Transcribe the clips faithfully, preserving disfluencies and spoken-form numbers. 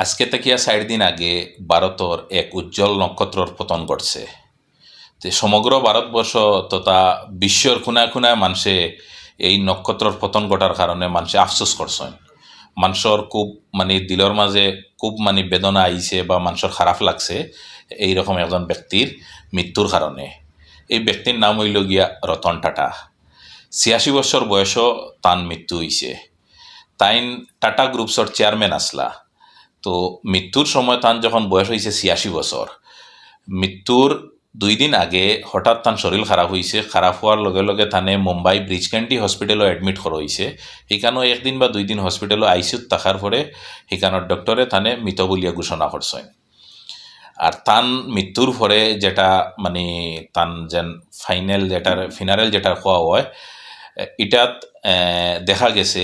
আজকে থাকিয়া চাইর দিন আগে ভারতর এক উজ্জ্বল নক্ষত্রর পতন ঘটছে। তে সমগ্র ভারতবর্ষ তথা বিশ্বর কোনায় কোনায় মানষে এই নক্ষত্রর পতন ঘটার কারণে মানষে আফসোস করছইন। মানষর খুব, মানে, দিলর মাঝে খুব, মানে, বেদনা আইছে বা মানষর খারাপ লাগছে এইরকম একজন ব্যক্তির মৃত্যুর কারণে। এই ব্যক্তির নাম অইলো গিয়া রতন টাটা। ছিয়াশি বছর বয়সও তান মৃত্যু অইছে। তাইন টাটা গ্রুপসর চেয়ারম্যান আছলা। তো মৃত্যুর সময় তান যখন বয়স অইছে ছিয়াশি বছর, মৃত্যুর দুই দিন আগে হঠাৎ তান শরীর খারাপ অইছে। খারাপ অওয়ার লগে লগে তানে মুম্বাই ব্রিচ ক্যান্ডি হসপিটালো অ্যাডমিট করা অইছে। হিকানো একদিন বা দুই দিন হসপিটালো আইসিউত থাকার পরে হিকানোর ডক্টরে তানে মৃত বুলিয়া ঘোষণা করছইন। আর তান মৃত্যুর পরে যেটা, মানে, তান যেন ফাইনাল যেটার, ফিনারেল যেটার কওয়া অয়, ইটাত, এ, দেখা গেছে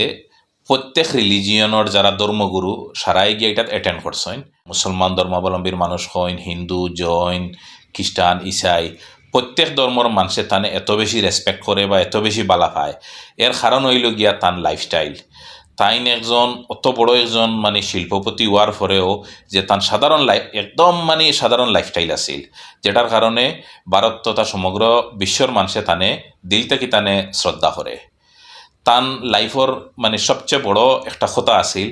প্রত্যেক রিলিজিয়নর যারা ধর্মগুরু সারাই গিয়া ইটাত অ্যাটেন্ড করছইন। মুসলমান ধর্মাবলম্বীর মানুষ কইন, হিন্দু, জৈন, খ্রিস্টান, ইসাই, প্রত্যেক ধর্মর মানষে তানে এত বেশি রেসপেক্ট করে বা এত বেশি বালা পায়, এর কারণ অইলো গিয়া তান লাইফস্টাইল। তাইন একজন অত বড় একজন, মানে, শিল্পপতি অওয়ার পরেও যে তান সাধারণ লাইফ, একদম, মানে, সাধারণ লাইফস্টাইল আছিল, যেটার কারণে ভারত তথা সমগ্র বিশ্বর মানষে তানে দিল থাকি তানে শ্রদ্ধা করে। তান লাইফর, মানে, সবচেয়ে বড় একটা কথা আছিল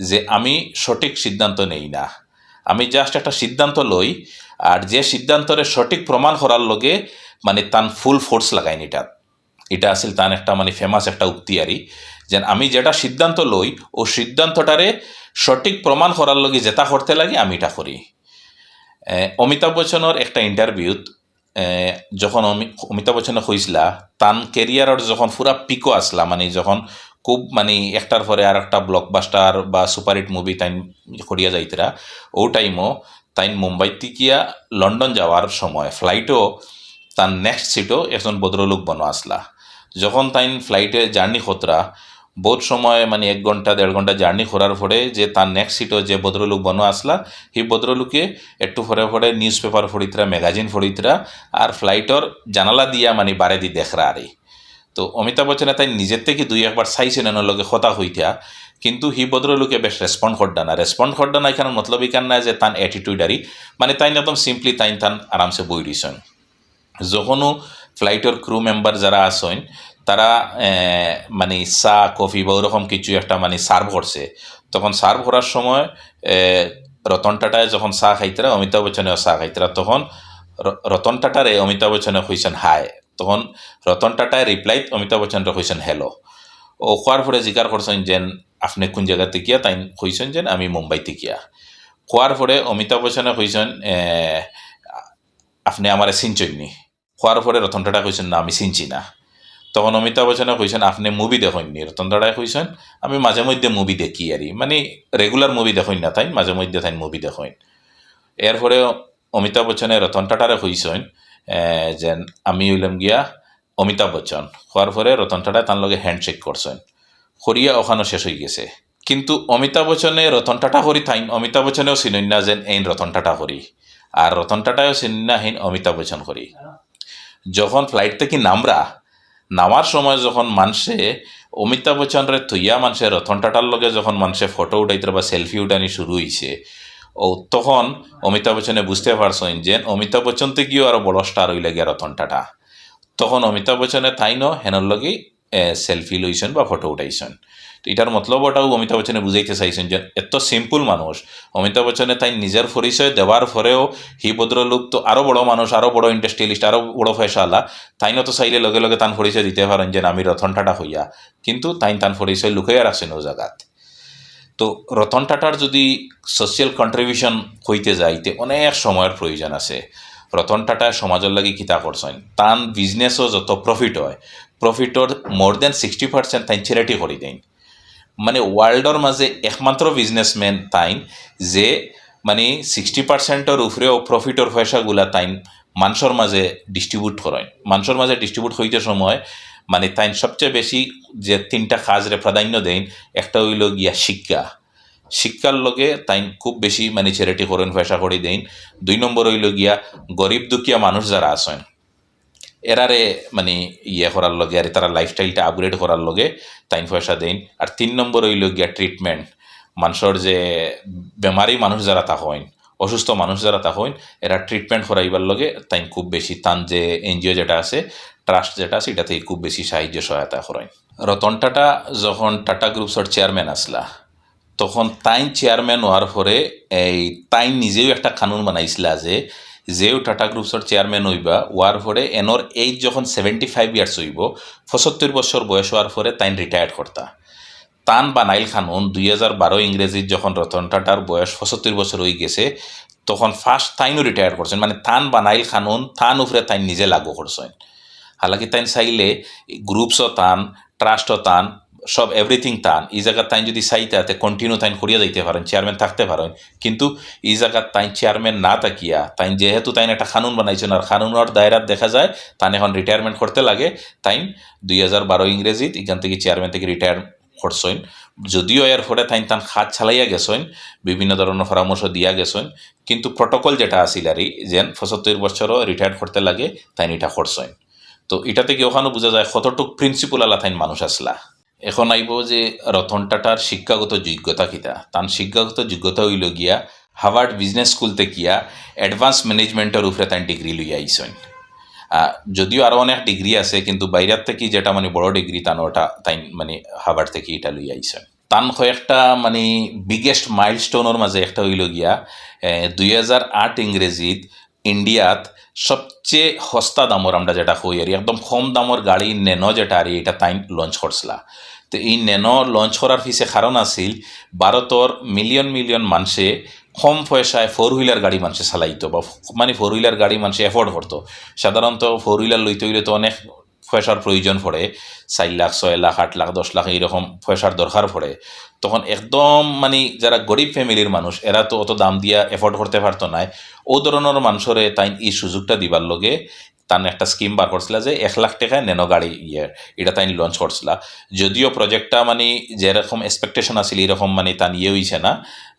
যে আমি সঠিক সিদ্ধান্ত নেই না, আমি জাস্ট একটা সিদ্ধান্ত লই, আর যে সিদ্ধান্তরে সঠিক প্রমাণ করার লগে, মানে, তান ফুল ফোর্স লাগাইন ইটাত। ইটা আছিল তান একটা, মানে, ফেমাস একটা উক্তি আরি, যেন আমি যেটা সিদ্ধান্ত লই, ও সিদ্ধান্তটারে সঠিক প্রমাণ করার লগে যেটা করতে লাগে আমি ইটা করি। এ, অমিতাভ বচ্চনর একটা ইন্টারভিউত, এ, যখন অমি-, অমিতাভ বচ্চনে কইছলা, তান ক্যারিয়ারর যখন পুরা পিকো আছলা, মানে, যখন খুব, মানে, একটার পরে আর একটা ব্লকবাস্টার বা সুপারহিট মুভি তাইন করিয়া যাইতরা, ও টাইমও তাইন মুম্বাই থাকিয়া লন্ডন যাওয়ার সময় ফ্লাইটও তান নেক্সট সিটও একজন ভদ্রলোক বনো আছলা। যখন তাইন ফ্লাইটে জার্নি করতরা, বহুত সময়, মানে, এক ঘন্টা, দেড় ঘন্টা জার্নি করার পরে যে তার নেক্সট সিটও যে ভদ্রলোক বনো আছলা, সেই ভদ্রলোকে একটু পরে পরে নিউজ পেপার পড়িতরা, ম্যাগাজিন পড়িতরা, আর ফ্লাইটর জানালা দিয়া, মানে, বারেদি দেখরা আরি। তো অমিতাভ বচ্চনে তাইন নিজের থাকি দুই একবার চাইছইন এনর লগে কথা কইতা, কিন্তু হি ভদ্রলোকে বেশ রেসপন্ড কররা না। রেসপন্ড কররা না, ইখান মতলব ইখান না যে তান অ্যাটিটিউড আরি, মানে, তাইন একদম সিম্পলি তাইন তান আরামসে বই রইছইন। যখনও ফ্লাইটর ক্রু মেম্বার যারা আছইন, তারা, এ, মানে, চা, কফি বা ওরকম কিছু একটা, মানে, সার্ভ করছে, তখন সার্ভ করার সময়, এ, রতন টাটায় যখন চা খাইতরা, অমিতাভ বচ্চনেও চা খাইতরা, তখন র-, রতন টাটারে অমিতাভ বচ্চনে কইছইন হাই। তখন রতন টাটায় রিপ্লাইত অমিতাভ বচ্চনরে কইছইন হ্যালো। ও কওয়ার পরে জিকার করছইন যেন আপনে কোন জাগা থাকিয়া, তাইন কইছইন যেন আমি মুম্বাই থাকিয়া। কওয়ার পরে অমিতাভ বচ্চনে কইছইন, এ, আপনে আমারে চিনছইন নি? কওয়ার পরে রতন টাটা কইছইন, না, আমি চিনছি না। তখন অমিতাভ বচ্চনে কইছইন, আপনে মুভি দেখইন নি? রতন টাটায় কইছইন, আমি মাঝে মধ্যে মুভি দেখি আরি, মানে, রেগুলার মুভি দেখইন না তাইন, মাঝে মধ্যে তাইন মুভি দেখইন। এরপরে অমিতাভ বচ্চনে রতন টাটারে কইছইন, এ, যেন আমি অইলাম গিয়া অমিতাভ বচ্চন। কওয়ার পরে রতন টাটায় তান লগে হ্যান্ডশেক করছইন, করিয়া ওখানো শেষ অইগেছে। কিন্তু অমিতাভ বচ্চনে রতন টাটা করি তাইন, অমিতাভ বচ্চনেও চিনইন না যেন এইন রতন টাটা করি, আর রতন টাটায়ও চিনইন না হেইন অমিতাভ বচ্চন করি। যখন ফ্লাইট থাকি নামরা, নামার সময় যখন মানষে অমিতাভ বচ্চনরে থইয়া মানষে রতন টাটার লগে যখন মানষে ফটো উঠাইতরা বা সেলফি উঠানি শুরু অইছে, ও তখন অমিতাভ বচ্চনে বুঝতে পারছইন যে অমিতাভ বচ্চন থাকিও আরো বড় স্টার অইলা গিয়া রতন টাটা। তখন অমিতাভ বচ্চনে তাইনও হেনর লগে, এ, সেলফি লইছইন বা ফটো উঠাইছইন। তো ইটার মতলব ওটাও অমিতাভ বচ্চনে বুঝাইতে চাইছইন যে এত সিম্পল মানুষ, অমিতাভ বচ্চনে তাইন নিজের পরিচয় দেওয়ার পরেও হি ভদ্রলোক তো আরো বড় মানুষ, আরো বড় ইন্ডাস্ট্রিয়ালিস্ট, আরো বড় পয়সাআলা, তাইনও তো চাইলে লগে লগে তান পরিচয় দিতে পারইন যে আমি রতন টাটা কইয়া, কিন্তু তাইন তান পরিচয় লুকাইয়া রাখছইন ও জাগাত। তো রতন টাটার যদি সোশিয়াল কন্ট্রিবিউশন কইতে যাইতে অনেক সময়র প্রয়োজন আছে। রতন টাটায় সমাজর লাগি কিতা করছইন, তান বিজনেসও যত প্রফিট অয়, প্রফিটর more than sixty percent তাইন চ্যারিটি করি দেইন। মানে, ওয়ার্ল্ডর মাঝে একমাত্র বিজনেসম্যান তাইন যে, মানে, সিক্সটি পার্সেন্টর উপরেও প্রফিটর পয়সাগুলা তাইন মানষর মাঝে ডিস্ট্রিবিউট করইন। মানষর মাঝে ডিস্ট্রিবিউট করিতে সময়, মানে, তাইন সবচেয়ে বেশি যে তিনটা কাজরে প্রাধান্য দেইন, একটা অইলো গিয়া শিক্ষা। শিক্ষার লগে তাইন খুব বেশি, মানে, চ্যারিটি করইন, পয়সা করি দেইন। দুই নম্বর অইলো গিয়া গরিব দুখিয়া মানুষ যারা আছইন, এরারে, মানে, ইয়ে করার লগে, আর তারার লাইফস্টাইলটা আপগ্রেড করার লগে তাইন পয়সা দেইন। আর তিন নম্বর অইলো গিয়া ট্রিটমেন্ট, মানষর যে বেমারি মানুষ যারা থাকইন, অসুস্থ মানুষ যারা থাকইন, এরা ট্রিটমেন্ট করাইবার লগে তাইন খুব বেশি, তান যে এনজিও যেটা আছে, ট্রাস্ট যেটা আছে, ইটা থাকি খুব বেশি সাহায্য সহায়তা করইন। রতন টাটা যখন টাটা গ্রুপসর চেয়ারম্যান আছলা, তখন তাইন চেয়ারম্যান অওয়ার পরে এই তাইন নিজেও একটা কানুন বানাইছলা যে যেও টাটা গ্রুপসর চেয়ারম্যান অইবা, অওয়ার পরে এনর এজ যখন সেভেন্টি ফাইভ ইয়ার্স অইবো, পঁচাত্তর বছর বয়স অওয়ার পরে তাইন রিটায়ার্ড করতা। তান বানাইল কানুন, দুই হাজার বারো ইংরেজিত যখন রতন টাটার বয়স পঁচাত্তর বছর অইগেছে, তখন ফার্স্ট তাইনও রিটায়ার্ড করছইন। মানে, তান বানাইল কানুন, তান উপরে তাইন নিজে লাগু করছইন। হালাকি তাইন চাইলে গ্রুপসও তান, ট্রাস্টও তান, সব এভরিথিং তান। ই জাগাত তাইন যুদি চাইতা, তে কন্টিনিউ তাইন করিয়া যাইতে পারইন, চেয়ারম্যান থাকতে পারইন। কিন্তু ই জাগাত তাইন চেয়ারম্যান না থাকিয়া, তাইন যেহেতু তাইন একটা কানুন বানাইছইন, আর কানুনর দায়রাত দেখা যায়, তান এখন রিটায়ারমেন্ট করতে লাগে, তাইন দুই হাজার বারো ইংরেজিত ইখান থাকি চেয়ারম্যান থাকি রিটায়ার করছইন। যদিও এর পরে তাইন তান কাজ চালাইয়া গেছইন, বিভিন্ন ধরনর পরামর্শ দিয়া গেছইন, কিন্তু প্রটোকল যেটা আছিল আর কি, যেন পঁচাত্তর বছরও রিটায়ার করতে লাগে, তাইন ইটা করছইন। তো ইটা থাকি অখানো বুঝা যায় কতটুক প্রিন্সিপল আলা তাইন মানুষ আছলা। এখন আইবো যে রতন টাটার শিক্ষাগত যোগ্যতা কিতা। তান শিক্ষাগত যোগ্যতা অইলো গিয়া হার্ভার্ড বিজনেস স্কুল থাকিয়া অ্যাডভান্স ম্যানেজমেন্টর উপরে তাইন ডিগ্রি লইয়া আইছইন। আহ, যদিও আরো অনেক ডিগ্রি আছে, কিন্তু বাইরার থাকি যেটা মানে বড় ডিগ্রি, তান ওটা তাইন মানে হার্ভার্ড থাকি ইটা লইয়া আইছইন। তান কয়েকটা মানে বিগেস্ট মাইলস্টোনর মাঝে একটা অইলো গিয়া, এ, দুই হাজার আট ইংরেজিত ইন্ডিয়াত সবচেয়ে সস্তা দামর, আমরা যেটা কই আর কি, একদম কম দামর গাড়ি ন্যানো যেটা আর কি, ইটা তাইন লঞ্চ করছলা। তো ই ন্যানো লঞ্চ করার পিছে কারণ আছিল, ভারতর মিলিয়ন মিলিয়ন মানষে কম পয়সায় ফোর হুইলার গাড়ি মানষে চালাইতো, বা মানে ফোর হুইলার গাড়ি মানষে এফোর্ড করতো। সাধারণত ফোর হুইলার লইতে অইলে তো অনেক পয়সার প্রয়োজন পড়ে, চাইর লাখ, ছয় লাখ, আট লাখ, দশ লাখ এইরকম পয়সার দরকার পড়ে। তখন একদম মানে যারা গরিব ফ্যামিলির মানুষ, এরা তো অত দাম দিয়া এফোর্ড করতে পারতো নায়। অউ ধরনর মানষরে তাইন ই সুযোগটা দিবার লগে তান একটা স্কিম বার করছলা যে এক লাখ টেকায় ন্যানো গাড়ি, ইয়ে, ইটা তাইন লঞ্চ করছলা। যদিও প্রজেক্টটা মানে যেরকম এক্সপেকটেশন আছিল, এরকম মানে তান ইয়ে অইছে না,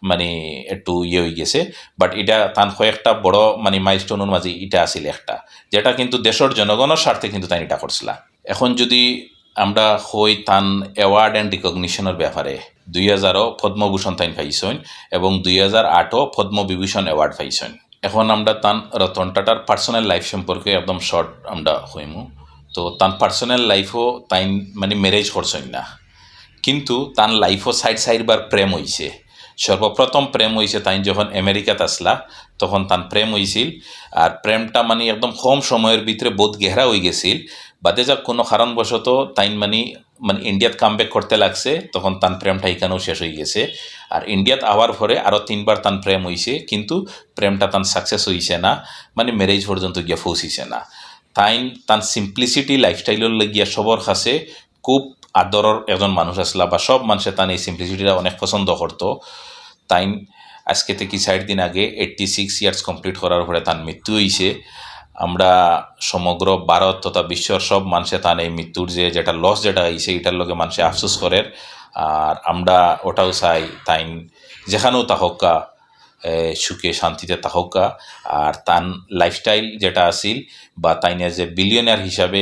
মানে একটু ইয়ে অইগেছে। বাট ইটা তান কয়েকটা বড় মানে মাইলস্টোনর মাঝে ইটা আছিল একটা, যেটা কিন্তু দেশর জনগণর স্বার্থে কিন্তু তাইন ইটা করছলা। এখন যুদি আমরা কই তান অ্যাওয়ার্ড অ্যান্ড রিকগনিশনর ব্যাপারে, দুই হাজারও পদ্মভূষণ তাইন পাইছইন এবং দুই হাজার আটও পদ্মবিভূষণ অ্যাওয়ার্ড পাইছইন। এখন আমরা তান রতন টাটার পার্সোনাল লাইফ সম্পর্কে একদম শর্ট আমরা কইমু। তো তান পার্সোনাল লাইফও তাইন মানে ম্যারেজ করছইন না, কিন্তু তান লাইফও চাইর চাইরবার প্রেম অইছে। সর্বপ্রথম প্রেম অইছে তাইন যখন আমেরিকাত আছলা, তখন তান প্রেম অইছিল। আর প্রেমটা মানে একদম কম সময়র ভিতরে বহুত গেহরা অইগেছিল। বাদে যাক কোনো কারণবশত তাইন মানে, মানে ইন্ডিয়াত কাম ব্যাক করতে লাগছে, তখন তান প্রেমটা ইখানেও শেষ অইগেছে। আর ইন্ডিয়াত আওয়ার পরে আরো তিনবার তান প্রেম অইছে, কিন্তু প্রেমটা তান সাকসেস অইছে না, মানে ম্যারেজ পর্যন্ত গিয়া পৌঁছিছে না। তাইন তান সিম্পলিসিটি লাইফস্টাইলর লাগিয়া সবর কাছে খুব আদরর একজন মানুষ আছলা, বা সব মানষে তান এই সিম্পলিসিটিটা অনেক পছন্দ করতো। তাইন আজকে থাকি চাইর দিন আগে এইট্টি সিক্স ইয়ার্স কমপ্লিট করার পরে তান মৃত্যু অইছে। আমরা সমগ্র ভারত তথা বিশ্বর সব মানষে তান এই মৃত্যুর যে যেটা লস যেটা অইছে, ইটার লগে মানষে আফসোস করের। আর আমরা ওটাও চাই তাইন যেখানেও থাকউক্কা, এ, সুখে শান্তিতে থাকউক্কা। আর তান লাইফস্টাইল যেটা আছিল, বা তাইনে যে বিলিয়নিয়ার হিসাবে,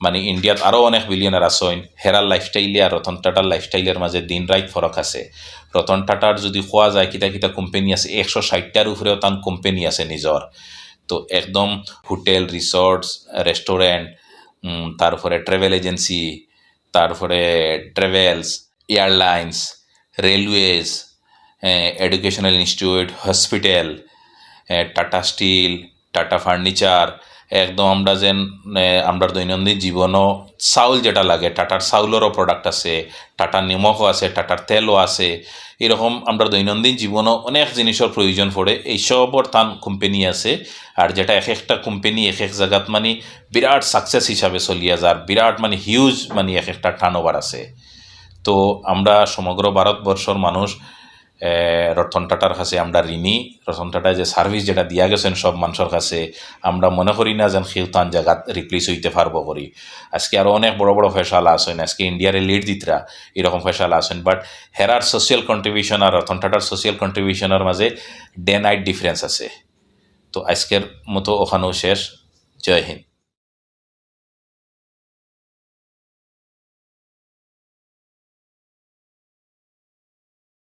মানে ইন্ডিয়াত আরো অনেক বিলিয়নিয়ার আছইন, হেরার লাইফস্টাইলে আর রতন টাটার লাইফস্টাইলর মাঝে দিন রাইত ফরক আছে। রতন টাটার যুদি কওয়া যায় কিতা কিতা কোম্পানি আছে, একশো ষাইটটার উপরেও তান কোম্পানি আছে নিজর। তো একদম হোটেল, রিসর্টস, রেস্টুরেন্ট, উম, তারপরে ট্রাভেল এজেন্সি, তারপরে ট্রাভেলস, এয়ারলাইন্স, রেলওয়েজ, এ, এডুকেশনাল ইনস্টিটিউট, হসপিটাল, এ, টাটা স্টিল, টাটা ফার্নিচার, একদম আমরা যেন, এ, আমরা দৈনন্দিন জীবনও চাউল যেটা লাগে, টাটার চাউলরও প্রোডাক্ট আছে, টাটার নিমকও আছে, টাটার তেলও আছে। এরকম আমরা দৈনন্দিন জীবনও অনেক জিনিসর প্রয়োজন পড়ে, এইসবর তান কোম্পানি আছে। আর যেটা এক একটা কোম্পানি এক এক জাগাত মানে বিরাট সাকসেস হিসাবে চলিয়া যার, বিরাট মানে হিউজ মানে এক একটা টার্নওভার আছে। তো আমরা সমগ্র ভারতবর্ষর মানুষ, এ, রতন টাটার কাছে আমরা ঋণী। রতন টাটায় যে সার্ভিস যেটা দিয়া গেছইন সব মানষর কাছে, আমরা মনে করি না যেন কেউ তান জাগাত রিপ্লেস অইতে পারবো করি। আজকে আরো অনেক বড় বড় পয়সাআলা আছইন, আজকে ইন্ডিয়ারে লিড দিতরা, এরকম পয়সাআলা আছইন, বাট হেরার সোশিয়াল কন্ট্রিবিউশন আর রতন টাটার সোশিয়াল কন্ট্রিবিউশনর মাঝে ডে নাইট ডিফারেন্স আছে। তো আজকের মতো ওখানেও শেষ। জয় হিন্দ।